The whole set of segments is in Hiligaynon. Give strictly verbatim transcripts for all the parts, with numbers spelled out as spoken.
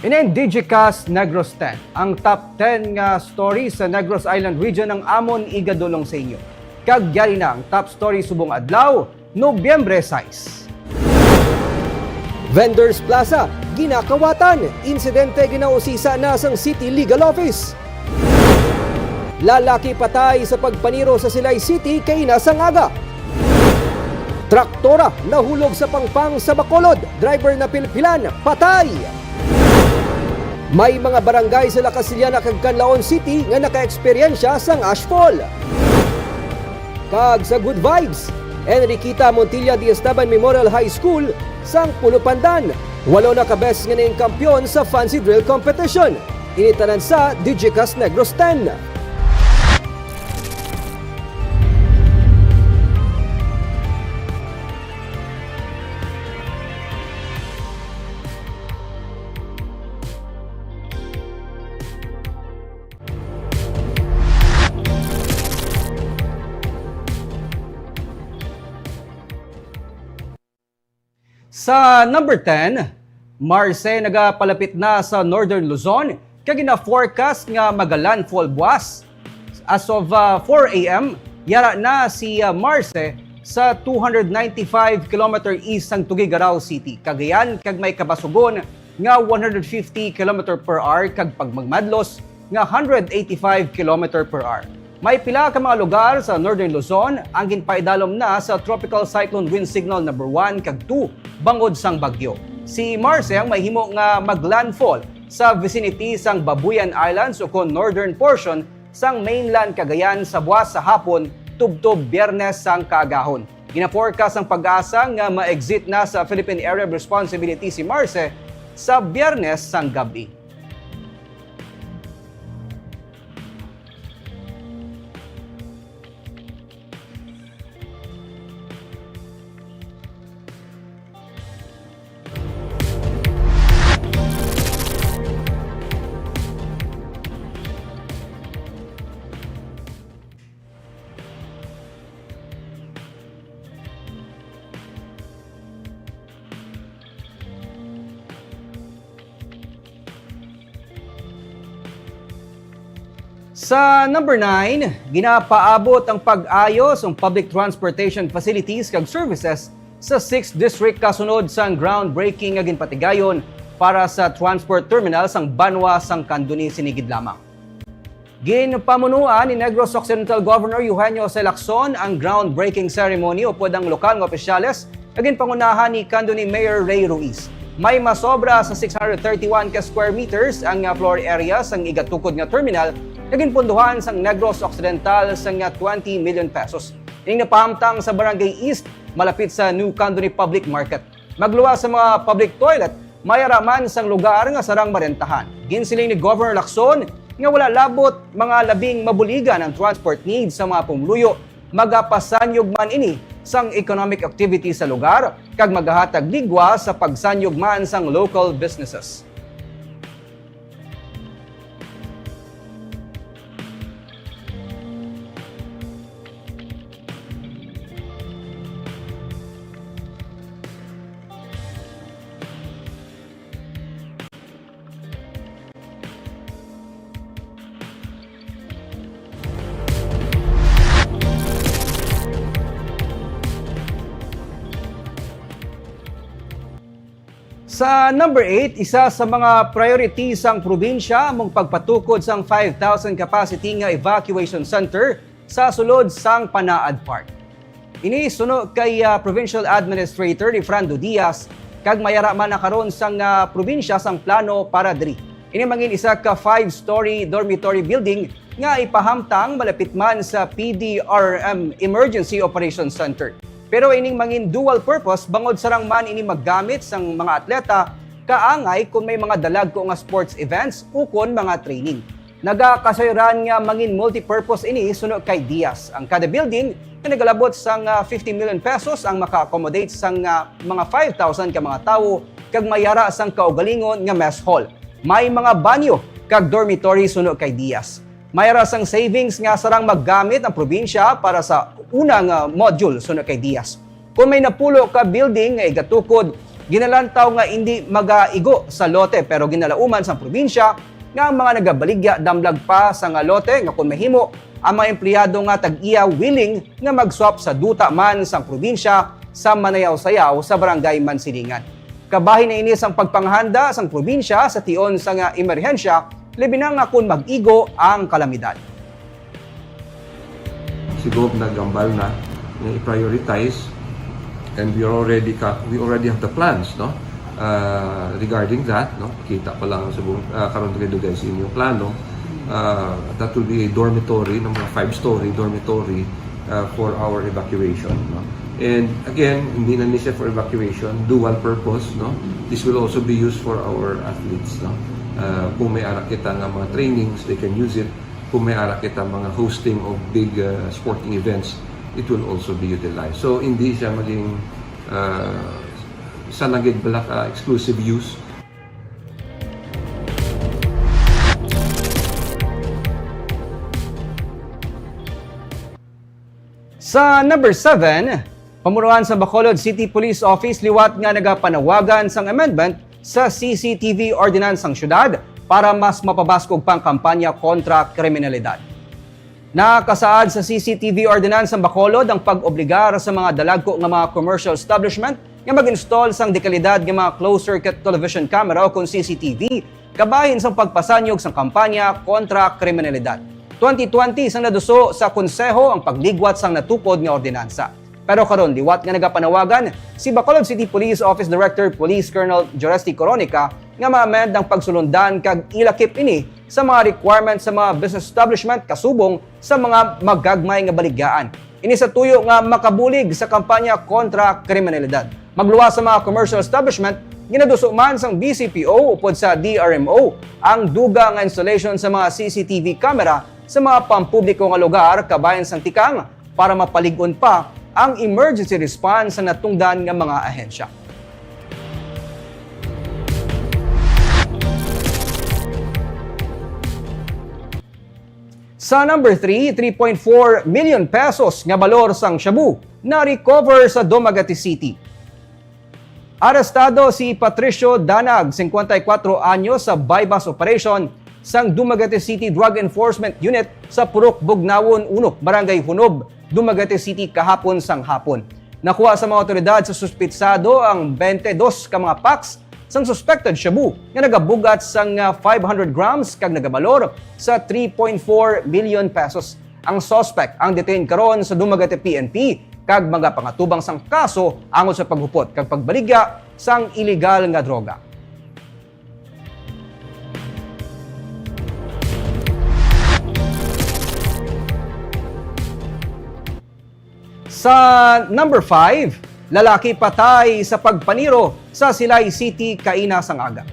Ini ang Digicast Negros ten, ang top ten nga story sa Negros Island Region ang amon igadulong sa inyo. Kag yari na ang top story subong adlaw, Nobyembre sais. Vendors Plaza, ginakawatan, insidente ginausisa na sang City Legal Office. Lalaki patay sa pagpaniro sa Silay City kaina sang aga. Traktora nahulog sa pangpang sa Bacolod, driver napilpilan, patay. May mga barangay sa La Castellana kag Canlaon City nga nakaeksperyensya sang ashfall. Kag sa Good Vibes, Enriqueta Montilla de Esteban Memorial High School sang Pulupandan, walo na ka beses nga naging kampiyon sa Fancy Drill Competition. Ini tanan sa Digicast Negros ten. Sa number ten, Marse nagapalapit na sa Northern Luzon, kag gina-forecast nga maga-landfall buwas. As of, ah, four a m, yara na si, ah, Marse sa two hundred ninety-five kilometer east sang Tuguegarao City, Cagayan, kag may kabasugon nga one hundred fifty kilometer per hour kag pagmagmadlos nga hundred eighty-five kilometer per hour. May pila ka mga lugar sa Northern Luzon ang ginpaidalom na sa Tropical Cyclone Wind Signal number one kag two bangod sang bagyo. Si Marse ang mahimo nga mag-landfall sa vicinity sang Babuyan Islands ukon northern portion sang mainland Cagayan sa buwas sa hapon tubtob Biyernes sang kaagahon. Gina-forecast sang PAGASA nga ma-exit na sa Philippine Area of Responsibility si Marse sa Biyernes sang gab-i. Sa number nine, ginapaabot ang pag-ayo sang public transportation facilities kag services sa sixth District kasunod sang groundbreaking nga ginpatigayon para sa transport terminal sang banwa sang Candoni sini gid lamang. Ginpamunuan ni Negros Occidental Governor Eugenio C. Lacson ang groundbreaking ceremony upod ang lokal nga opisyales nga ginpangunahan ni Candoni Mayor Ray Ruiz. May masobra sa six hundred thirty-one ka square meters ang, ah, floor area sang igatukod nga terminal nga ginpundohan sang Negros Occidental sang, ah, twenty million pesos. Ining napahamtang sa Barangay East, malapit sa New Candoni Public Market. Magluwas sa mga public toilet, may ara man sang lugar nga sarang marentahan. Ginsiling ni Governor Lacson nga wala labot mga labing mabuligan ang transport needs sa mga pumuluyo, magapasanyog man ini sang economic activity sa lugar kag magahatag ligwa sa pagsanyog man sang local businesses. Sa number eight, isa sa mga priority sang probinsya amo ang pagpatukod sang five thousand capacity nga evacuation center sa sulod sang Panaad Park. Ini suno kay, ah, Provincial Administrator Rifrando Diaz, kag may ara man na karon sang, ah, probinsya sang plano para diri. Ini mangin isa ka five-story dormitory building nga ipahamtang malapit man sa P D R M Emergency Operations Center. Pero ining mangin dual purpose bangod sarang man ini maggamit sang mga atleta kaangay kon may mga dalagko nga sports events ukon mga training. Nagakasayran nga mangin multipurpose ini suno kay Diaz. Ang kada building nga nagalabot sang, ah, fifty million pesos ang maka-accommodate sang, ah, mga five thousand ka mga tawo kag may ara sang kaugalingon nga mess hall. May mga banyo kag dormitory suno kay Diaz. May ara sang savings nga sarang maggamit ang probinsya para sa una nga module suno kay Diaz. Kon may napulo ka building nga igatukod, Ginalantaw nga indi magaigo sa lote, pero ginalauman sang probinsya nga ang mga nagabaligya damlag pa sa nga lote nga kon mahimo, ang mga empleyado nga tag-iya willing nga mag-swap sa duta man sang probinsya sa Manayaw-Sayaw sa Barangay Mansilingan. Kabahin na ini sang pagpanghanda sang probinsya sa tion sa nga emerhensya, labi na nga kon mag-igo ang kalamidad. Si Gov naghambal na nga i-prioritize, and we are already ka, we already have the plans, no? Uh, regarding that, no? Kita pa lang subong, uh, karon kay dugay sa inyong plano. Uh, that will be a dormitory, ng mga five-story dormitory uh, for our evacuation, no? And again, hindi na ni siya for evacuation, dual purpose, no? This will also be used for our athletes, no? Uh, kung may ara kita nga mga trainings, they can use it. Kung may ara kita mga hosting of big uh, sporting events, it will also be utilized. So hindi siya maging uh, sa nagid bala ka exclusive use. Sa number seven, pamunuan sa Bacolod City Police Office liwat nga nagapanawagan sang amendment sa C C T V ordinance sang syudad para mas mapabaskog pa ang kampanya kontra kriminalidad. Nakasaad sa C C T V ordinance sang Bacolod ang pag-obligar sa mga dalagko nga mga commercial establishment nga mag-install sang dekalidad nga mga closed-circuit television camera o kon C C T V kabahin sang pagpasanyog sang kampanya kontra kriminalidad. Twenty twenty sang naduso sa Konseho ang pagligwat sang natukod nga ordinansa. Pero karon, liwat nga nagapanawagan si Bacolod City Police Office Director Police Colonel Joresty Coronica nga ma-amend ang pagsulundan kag ilakip ini sa mga requirements sa mga business establishment kasubong sa mga magagmay nga baligyahan. Ini sa tuyo nga makabulig sa kampanya kontra kriminalidad. Magluwas sa mga commercial establishment, ginaduso man sang B C P O upod sa D R M O ang dugang nga installation sa mga C C T V camera sa mga pampubliko nga lugar kabahin sang tikang para mapalig-on pa ang emergency response sa natungdan nga mga ahensya. Sa number three, three point four million pesos nga balor sang shabu na-recover sa Dumaguete City. Arestado si Patricio Danag, singkwenta y kuwatro anyos, sa buy-bust operation sang Dumaguete City Drug Enforcement Unit sa Purok Bugnawon uno, Barangay Hunob, Dumaguete City, kahapon sang hapon. Nakuha sa mga awtoridad sa suspitsado ang twenty-dos ka mga packs sang suspected shabu nga nagabug-at sang, ah, five hundred grams kag nagabalor sa three point four million pesos. Ang suspect ang detained karon sa Dumaguete P N P kag magapangatubang sang kaso angot sa paghupot kag pagbaligya sang iligal nga droga. Sa number five, lalaki patay sa pagpaniro sa Silay City kaina sang aga.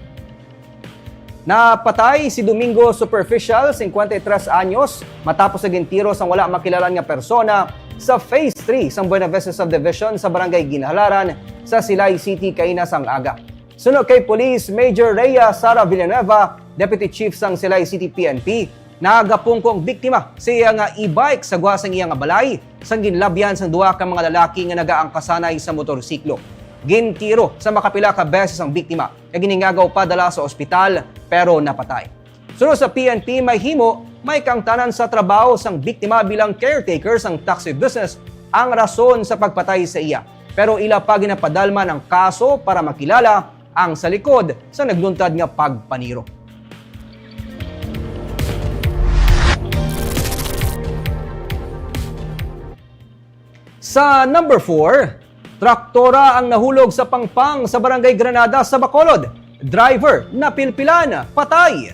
Napatay si Domingo Superficial, singkwenta y tres anyos, matapos sa gintiro sang wala makilala nga persona sa Phase three sang Buenavista Subdivision sa Barangay Ginhalaran sa Silay City kaina sang aga. Suno kay Police Major Rhea Sara Villanueva, Deputy Chief sang Silay City P N P, nagapungko ang biktima sa iya nga e-bike sa gwa sang iya nga balay sang ginlabyan sang duha ka mga lalaki nga nagaangkasanay sa motorsiklo. Gintiro sa makapila ka beses ang biktima nga giningagaw padala sa ospital, pero napatay. Suno sa P N P, may himo may kaangtanan sa trabaho sang biktima bilang caretaker sang taxi business ang rason sa pagpatay sa iya, pero ila pa ginapadalman ang kaso para makilala ang sa likod sa nagluntad nga pagpaniro. Sa number four, traktora ang nahulog sa pangpang sa Barangay Granada sa Bacolod. Driver napilpilan, patay.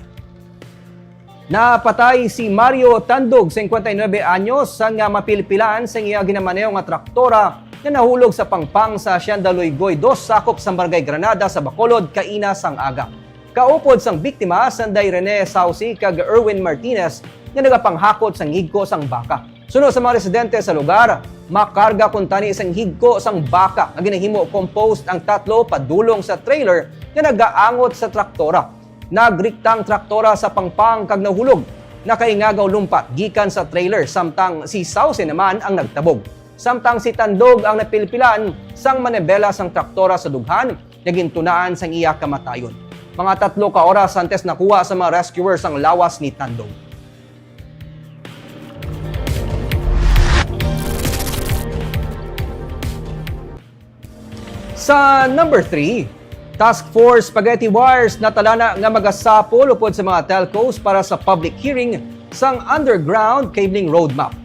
Napatay si Mario Tandog, singkwenta y nuebe anyos, sang, ah, mapilpilan sang iya ginamaneho nga traktora nga nahulog sa pangpang sa Hacienda Luygoy dos, sakop sa Barangay Granada sa Bacolod, kaina sang aga. Kaupod sang biktima, sanday Rene Sauci kag Erwin Martinez nga nagapanghakot sang higko sang baka. Suno sa mga residente sa lugar, makarga kuntani sang higko sang baka nga ginahimo compost ang tatlo padulong sa trailer nga nagaangot sa traktora. Nagrikta ang traktora sa pangpang kag nahulog. Nakaingagaw lumpat gikan sa trailer, samtang si Sauce naman ang nagtabog. Samtang si Tandog ang napilpilan sang manibela sang traktora sa dughan, nga gintunaan sang iya kamatayon. Mga tatlo ka oras antes nakuha sa mga rescuers ang lawas ni Tandong. Sa number three, Task Force Spaghetti Wires natalana nga magasapol upod sa mga telcos para sa public hearing sang underground cabling roadmap.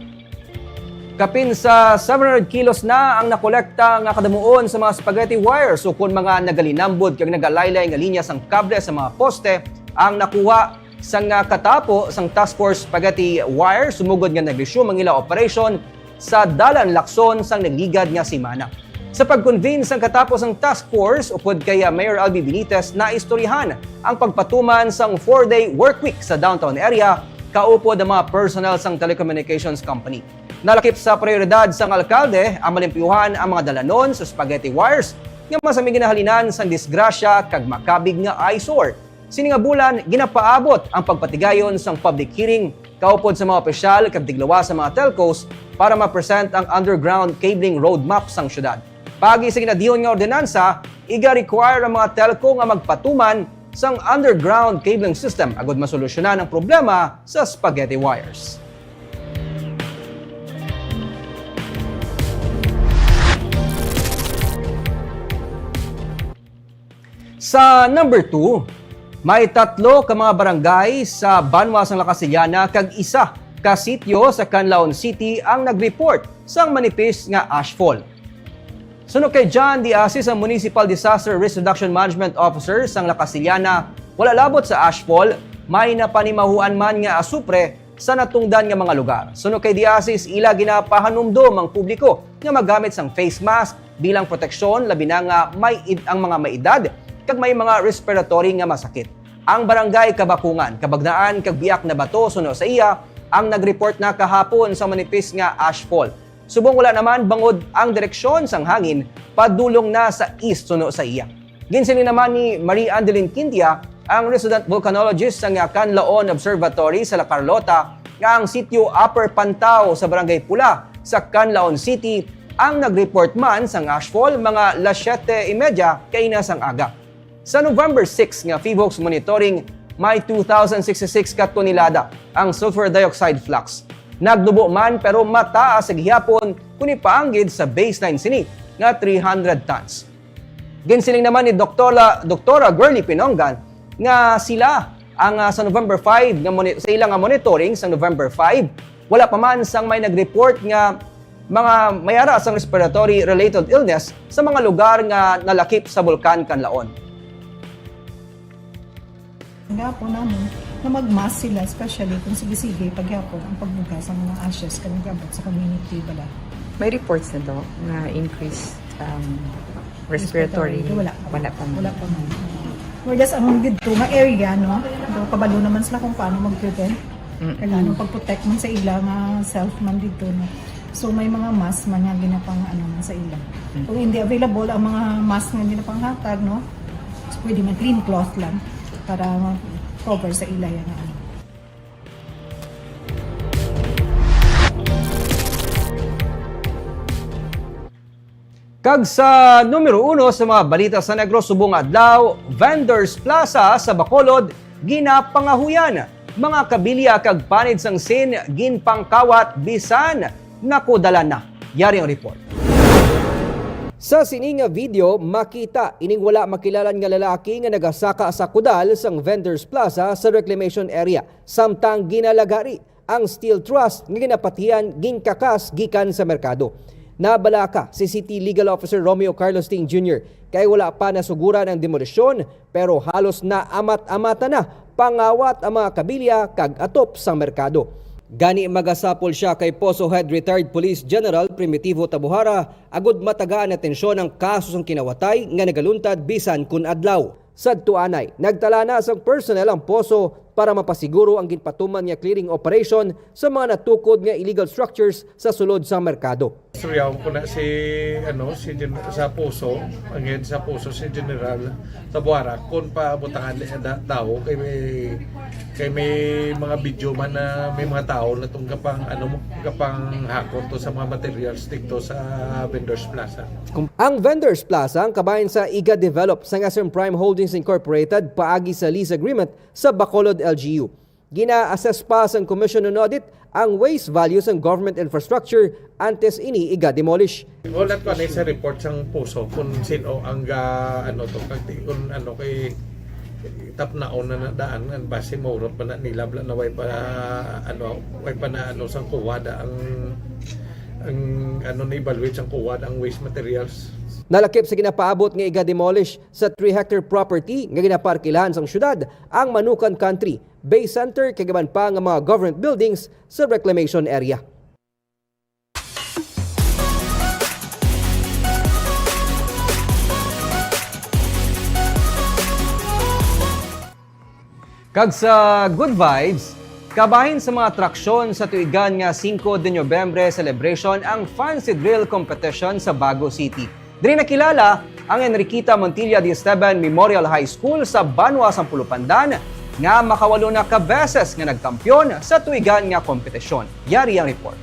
Kapin sa seven hundred kilos na ang nakolekta nga kadamuon sa mga spaghetti wires ukon mga nagalinambod kag nagalaylay nga linya sang kable sa mga poste ang nakuha sang, ah, katapo sang Task Force Spaghetti Wire sumugod nga nag-resume ang ila operation sa dalan Lacson sang nagligad nga semana. Sa pag-convene sang katapo sang task force upod kay, ah, Mayor Albi Benitez, naistoryahan ang pagpatuman sang four-day work week sa downtown area kaupod ang mga personnel sang telecommunications company. Nalakip sa prioridad sang alkalde ang malimpyuhan ang mga dalanon sa spaghetti wires nga masami ginahalinan sang disgrasya kag makabig nga eyesore. Sini nga bulan, ginapaabot ang pagpatigayon sang public hearing kaupod sa mga opisyal kag tiglawas sa mga telcos para ma-present ang underground cabling roadmap sang syudad. Paagi sa ginadihon nga ordinansa, iga-require ang mga telco nga magpatuman sang underground cabling system agud masolusyonan ang problema sa spaghetti wires. Sa number two, may tatlo ka mga barangay sa banwa sang La Castellana kag isa ka sitio sa Canlaon City ang nag-report sang manipis nga ashfall. Suno kay John Diasis, ang Municipal Disaster Risk Reduction Management Officer sang La Castellana, wala labot sa ashfall, may napanimahuan man nga asupre sa natungdan nga mga lugar. Suno kay Diasis, ila ginapahanumdom ang publiko nga maggamit sang face mask bilang proteksyon, labi na nga may ed-, ang mga may edad kag may mga respiratory nga masakit. Ang Barangay Kabakungan, Kabagnaan kag Biak na Bato, suno sa iya, ang nag-report na kahapon sa manipis nga ashfall. Subong wala naman bangod ang direksyon sang hangin padulong na sa east, suno sa iya. Ginsiling naman ni Marie Andeline Quintia, ang resident volcanologist sang Canlaon Observatory sa La Carlota, nga ang sitio Upper Pantao sa Barangay Pula sa Canlaon City ang nag-report man sang ashfall mga las siyete y media kaina sang aga. Sa November six nga PHIVOLCS monitoring, may two thousand sixty-six ka tonelada ang sulfur dioxide flux. Nagnubo man, pero mataas sa gihapon kon ipaanggid sa baseline sini nga three hundred tons. Ginsiling naman ni Doktora, Doktora Girlie Pinongan nga sila ang, ah, sa November five nga moni-, sa ila nga monitoring sa November five, wala pa man sang may nag-report nga mga may ara sang respiratory related illness sa mga lugar nga nalakip sa Bulkan Canlaon. Gahapon naman na mag-mask sila, especially kung sige-sige paghapon ang pagbuga sa mga ashes kag nag-abot sa community bala. May reports na to nga increase, um, respiratory. Respiratory, wala pa. Wala pa man. Wala pa man. Whereas ang dito nga area, no, do, kabalo naman sila kung paano mag-prevent. Mm. Kailangan pag-protect man sa ila nga self man dito, no. So may mga mask man nga ginapang ano man sa ila. Mm. Kung hindi available ang mga mask nga ginapanghatag, no, pwede man clean cloth lang para ma-cover sa ila yan nga ano. Kag sa numero uno sa mga balita sa Negros subong adlaw, Vendors Plaza sa Bacolod ginapangahuyan. Mga kabilya kag panit sang sin ginpangkawat bisan nakudalan na. Yari ang report. Sa sini nga video, makita ining wala makilalan nga lalaki nga nagasaka sa kudal sang Vendors Plaza sa reclamation area, samtang ginalagari ang steel truss nga ginapatihan ginkakas gikan sa merkado. Nabalaka si City Legal Officer Romeo Carlos Ting Junior kay wala pa nasuguran ang demolisyon, pero halos naamat-amatan na pangawat ang mga kabilya kag atop sang merkado. Gani magasapol sia kay POSO Head Retired Police General Primitivo Tabuhara agud matagaan atensyon ang kaso sang kinawatay nga nagaluntad bisan kun adlaw. Sadto anay, nagtala na sang personnel ang POSO para mapasiguro ang ginpatuman nga clearing operation sa mga natukod nga illegal structures sa sulod sang merkado. Istoryahan ko na si, ano, si Gen-, sa Poso, ang head sa Poso, si General Tabuara, kung paabutangan niya na daw, kay may, kay may mga video man na may mga tao na tong kapang, ano mo, kapang hakot to sa mga materials dito sa Vendors Plaza. Ang Vendors Plaza ang kabahin sa Iga Develop sang S M Prime Holdings Incorporated paagi sa lease agreement sa Bacolod L G U. Gina-assess pa sang Commission on Audit ang waste value sang government infrastructure antes ini iga-demolish. Wala ko ni sa report sang Poso kung sino ang ga, ano to, kag di, kung ano kay tapnaon na na daan, ang base maurot pa na nila, wala na way pa, ano, way pa na, ano, sang kuwada ang, ang, ano, na-evaluate sang kuwada ang waste materials. Nalakip sa ginapaabot nga iga-demolish sa three hectare property nga ginaparkilahan sang syudad ang Manukan Country, Bay Center, kag iban pa nga mga government buildings sa reclamation area. Kag sa good vibes, kabahin sa mga atraksyon sa tuigan nga singko de Nobyembre celebration ang Fancy Drill Competition sa Bago City. Diri nakilala ang Enriqueta Montilla de Esteban Memorial High School sa Banwa sang Pulupandan nga makawalo na ka beses nga nagkampiyon sa tuigan nga kompetisyon. Yari ang report.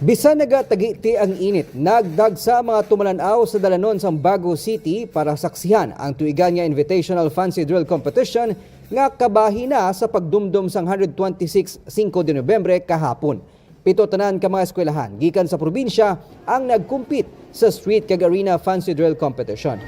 Bisan nagatagiti ang init, nagdagsa ang mga tumalan-aw sa dalanon sang Bago City para saksihan ang tuigan nga Invitational Fancy Drill Competition nga kabahin na sa pagdumdom sang hundred twenty-six Cinco de Nobyembre kahapon. Pito tanan ka mga eskwelahan gikan sa probinsya ang nag-compete sa street kag arena fancy drill competition.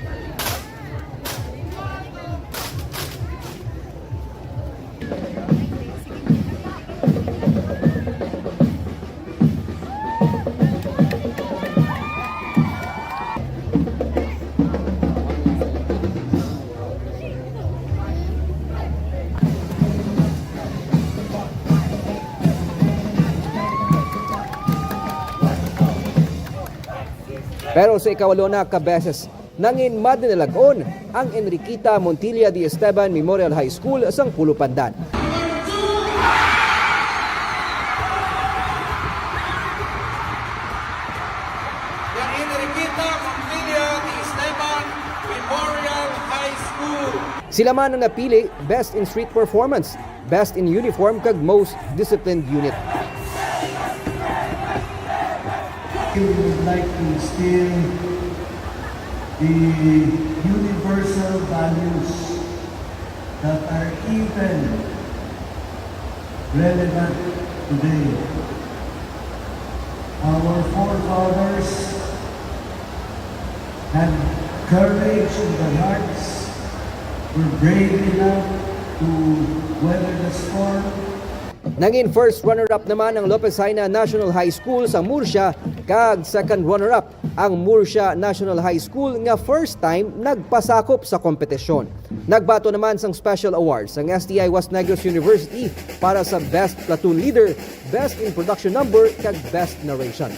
Pero sa ikawalo na ka beses, nangin madinalag-on ang Enriqueta Montilla de Esteban Memorial High School sang Pulupandan. The Enriqueta Montilla de Esteban Memorial High School. Sila man ang napili, Best in Street Performance, Best in Uniform, kag Most Disciplined Unit. We would like to instill the universal values that are even relevant today. Our forefathers had courage in their hearts, were brave enough to weather the storm. Nangin first runner-up naman ang Lopez Jaena National High School sa Murcia, kag second runner-up ang Murcia National High School nga first time nagpasakop sa kompetisyon. Nagbato naman sang special awards ang S T I West Negros University para sa Best Platoon Leader, Best in Production Number, kag Best Narration.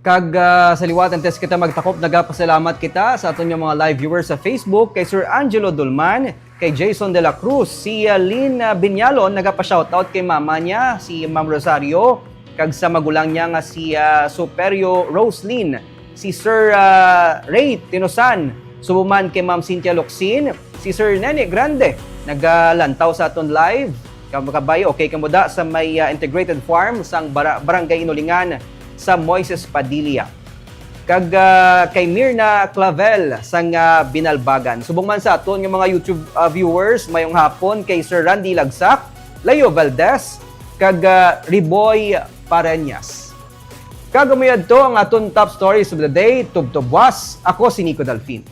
Kag, ah, sa liwat, antes kita magtakop, nagapasalamat kita sa aton nga mga live viewers sa Facebook, kay Sir Angelo Dulman, kay Jason de la Cruz, si, ah, Lynn, ah, Binyalon, nagapa-shoutout kay mama niya, si Ma'am Rosario, kag sa magulang niya nga si, ah, Superio Roslyn, si Sir, ah, Ray Tinosan, subong man kay Ma'am Cynthia Locsin, si Sir Nene Grande, nagalantaw sa aton live. Kam-, kabay, okay kamo da sa may, ah, integrated farm sang bara-, Barangay Inulingan sa Moises Padilla. Kag, ah, kay Mirna Clavel sang, ah, Binalbagan. Subong man sa aton nga mga YouTube, ah, viewers, mayong hapon kay Sir Randy Lagsak, Leo Valdez, kag, ah, Riboy Pareñas. Kag amo yadto ang aton top stories of the day. Tubtob buas, ako si Nico Delfin.